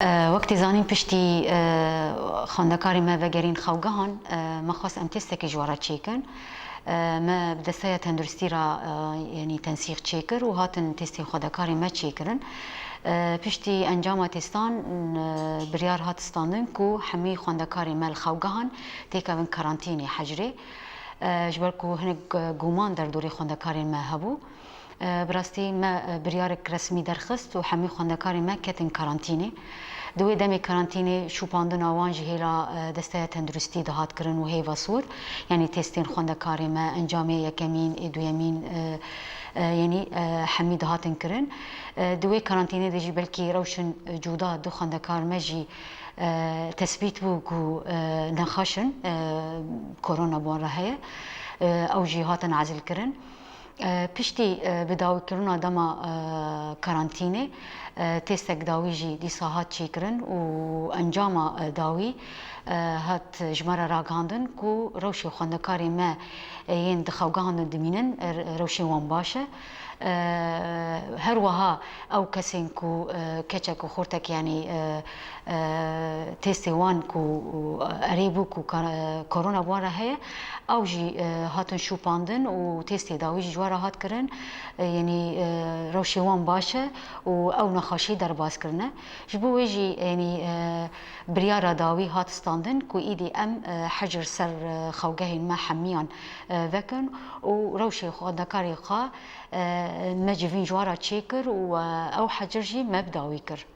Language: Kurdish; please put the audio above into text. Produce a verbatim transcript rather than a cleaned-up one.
Wek tê zanîn, piştî xwendekarê me vegerîn xewgehan, me xwest em têstekê ji we re çêkin. Me bi desteya tenduristî re, yanî tensîq çêkir û hatin têstên xwendekarê me çêkirin. Piştî encama têstan, biryar hat standin ku hemî xwendekarê me li xewgehan têkevin karantînê hecrê. Ji ber ku hinek guman derdorê xwendekarên me hebû. Bi rastî me, e, biryarek resmî derxist û hemî xwendekarên me ketin karantînê. Di wê demê karantînê şûpandina wan ji hêla, e, Desteya Tenduristî dihat kirin û hêva sor, yanî testên xwendekarê me, encamê yekemîn, ê duyemîn, e, e, yanî, e, hemî dihatin kirin. E, di wê karantînê de jî belkî rewşin, e, cuda du xwendekar me jî, e, tesbît bû ku, e, nexweş in, e, korona bi wan re heye. E, ew jî hatin ezilkirin. E, piştî, e, bi dawîkirina dema, e, karantînê, e, têstek dawî jî dîsa hat çêkirin û encama, e, dawî, e, hat ji me re ragihandin ku rewşê xwendekarê me, e, yên di xewgehan de dimînin, e, rewşê wan baş e. E, her wiha ew kesên ku, e, keçek û xortek, yanî, e, e, têstê wan ku, e, erê bû ku kar-, e, korona bi wan re heye, ew jî, e, hatin şûpandin û têstê dawî jî ji wan re hat kirin. E, yanî, e, rewşê wan baş e û ew nexweşî derbas kirine. Ji bo wê jî, yanî, e, biryara dawî hat standin ku îdî em, e, hecir ser, e, xewgehên me hemiyan, e, vekin û rewşê xwendekarê xwe, e, me civîn ji wan re çêkir û, e, ew hecir jî me bi dawî kir.